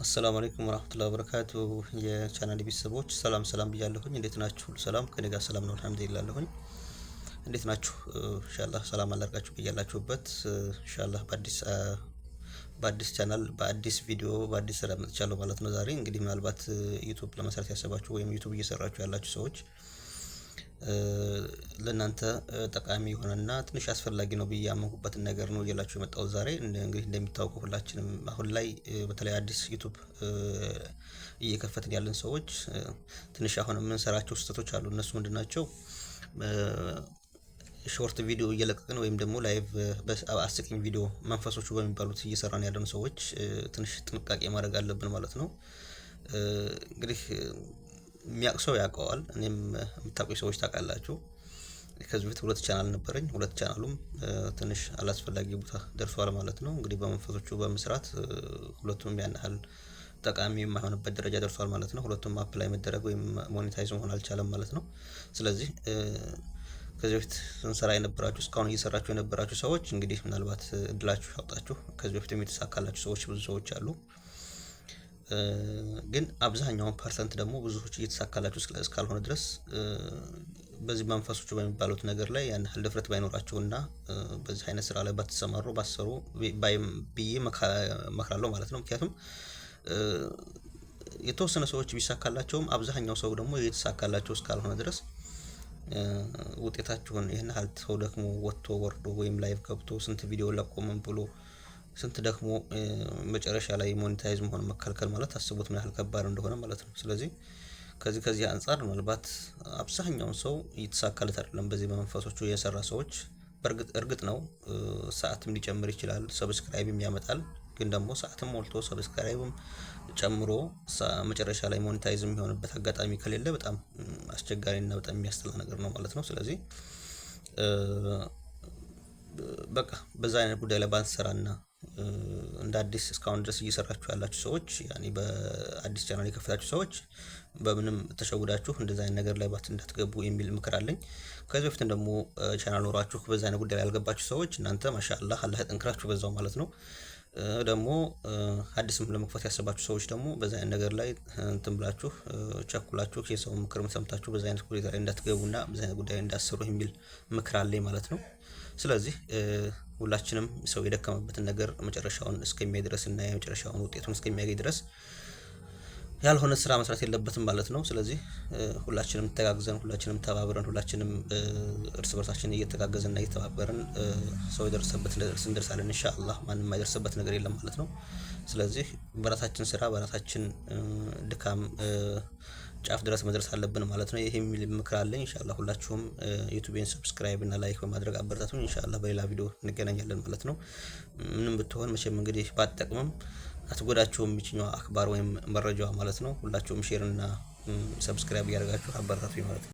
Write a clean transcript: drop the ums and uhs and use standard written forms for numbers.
አሰላሙ አለይኩም ወራህመቱላሂ ወበረካቱ። የቻናል ቤተሰቦች ሰላም ሰላም ብያለሁኝ። እንዴት ናችሁ? ሁሉ ሰላም ከኔ ጋር ሰላም ነው፣ አልሐምዱሊላህ አለሁኝ። እንዴት ናችሁ? ኢንሻአላህ ሰላም አላርጋችሁ ብያላችሁበት። ኢንሻአላህ በአዲስ ቻናል፣ በአዲስ ቪዲዮ፣ በአዲስ ስራ መጥቻለሁ ማለት ነው። ዛሬ እንግዲህ ምናልባት ዩቱብ ለመስራት ያሰባችሁ ወይም ዩቱብ እየሰራችሁ ያላችሁ ሰዎች ለእናንተ ጠቃሚ የሆነና ትንሽ አስፈላጊ ነው ብዬ ያመንኩበትን ነገር ነው እየላችሁ የመጣሁት ዛሬ። እንግዲህ እንደሚታወቀው ሁላችንም አሁን ላይ በተለይ አዲስ ዩቱብ እየከፈትን ያለን ሰዎች ትንሽ አሁን የምንሰራቸው ስህተቶች አሉ። እነሱ ምንድን ናቸው? Short ቪዲዮ እየለቀቅን ወይም ደግሞ live አስቂኝ ቪዲዮ መንፈሶቹ በሚባሉት እየሰራን ያለን ሰዎች ትንሽ ጥንቃቄ ማድረግ አለብን ማለት ነው። እንግዲህ የሚያውቅ ሰው ያውቀዋል። እኔም የምታውቁኝ ሰዎች ታውቃላችሁ። ከዚህ በፊት ሁለት ቻናል ነበረኝ። ሁለት ቻናሉም ትንሽ አላስፈላጊ ቦታ ደርሷል ማለት ነው። እንግዲህ በመንፈሶቹ በመስራት ሁለቱም ያን ያህል ጠቃሚ የማይሆንበት ደረጃ ደርሷል ማለት ነው። ሁለቱም apply መደረግ ወይም monetize መሆን አልቻለም ማለት ነው። ስለዚህ ከዚህ በፊት ስንሰራ የነበራችሁ፣ እስካሁን እየሰራችሁ የነበራችሁ ሰዎች እንግዲህ ምናልባት እድላችሁ ያውጣችሁ። ከዚህ በፊት የተሳካላችሁ ሰዎች ብዙ ሰዎች አሉ። ግን አብዛኛውን percent ደግሞ ብዙ ሰዎች እየተሳካላችሁ እስካልሆነ ድረስ በዚህ መንፈሶቹ በሚባሉት ነገር ላይ ያን ያህል ድፍረት ባይኖራችሁና በዚህ አይነት ስራ ላይ ባትሰማሩ፣ ባትሰሩ ብዬ እመክራለሁ ማለት ነው። ምክንያቱም የተወሰነ ሰዎች ቢሳካላቸውም አብዛኛው ሰው ደግሞ እየተሳካላቸው እስካልሆነ ድረስ ውጤታችሁን ይህን ያህል ሰው ደክሞ ወጥቶ ወርዶ ወይም live ገብቶ ስንት ቪዲዮ ለቆ ምን ብሎ ስንት ደክሞ መጨረሻ ላይ monetize መሆን መከልከል ማለት አስቡት ምን ያህል ከባድ እንደሆነ ማለት ነው። ስለዚህ ከዚህ አንጻር ምናልባት አብዛኛውን ሰው እየተሳካለት አይደለም በዚህ በመንፈሶቹ የሰራ ሰዎች። በእርግጥ እርግጥ ነው ሰዓትም ሊጨምር ይችላል፣ subscribe ም ያመጣል። ግን ደግሞ ሰዓትም ሞልቶ subscribe ም ጨምሮ መጨረሻ ላይ monetize የሚሆንበት አጋጣሚ ከሌለ በጣም አስቸጋሪና በጣም የሚያስጠላ ነገር ነው ማለት ነው። ስለዚህ በቃ በዛ አይነት ጉዳይ ላይ ባንሰራና እንደ አዲስ እስካሁን ድረስ እየሰራችሁ ያላችሁ ሰዎች፣ ያኔ በአዲስ ቻናል የከፈታችሁ ሰዎች በምንም ተሸውዳችሁ እንደዛ አይነት ነገር ላይ ባት እንዳትገቡ የሚል ምክር አለኝ። ከዚህ በፊትም ደግሞ ቻናል ኖሯችሁ በዛ አይነት ጉዳይ ላይ ያልገባችሁ ሰዎች እናንተ ማሻአላህ፣ አላህ ያጠንክራችሁ በዛው ማለት ነው። ደግሞ አዲስም ለመክፈት ያሰባችሁ ሰዎች ደግሞ በዛ አይነት ነገር ላይ እንትን ብላችሁ፣ ቸኩላችሁ፣ የሰው ምክርም ሰምታችሁ በዛ አይነት ጉዳይ ላይ እንዳትገቡና በዛ አይነት ጉዳይ እንዳትሰሩ የሚል ምክር አለኝ ማለት ነው። ስለዚህ ሁላችንም ሰው የደከመበትን ነገር መጨረሻውን እስከሚያይ ድረስ እና የመጨረሻውን ውጤቱን እስከሚያገኝ ድረስ ያልሆነ ስራ መስራት የለበትም ማለት ነው። ስለዚህ ሁላችንም ተጋግዘን፣ ሁላችንም ተባብረን፣ ሁላችንም እርስ በርሳችን እየተጋገዝን እና እየተባበርን ሰው የደረሰበት እንደርሳለን ኢንሻአላህ። ማንም የማይደርስበት ነገር የለም ማለት ነው። ስለዚህ በራሳችን ስራ፣ በራሳችን ድካም ጫፍ ድረስ መድረስ አለብን ማለት ነው። ይሄ የሚል ምክር አለኝ። ኢንሻአላህ ሁላችሁም ዩቲዩብን subscribe እና like በማድረግ አበረታቱኝ። ኢንሻአላህ በሌላ ቪዲዮ እንገናኛለን ማለት ነው። ምንም ብትሆን መቼም እንግዲህ ባትጠቅምም አትጎዳችሁም ይችኛዋ አክባር ወይም መረጃዋ ማለት ነው። ሁላችሁም share እና subscribe እያደረጋችሁ አበረታቱኝ ማለት ነው።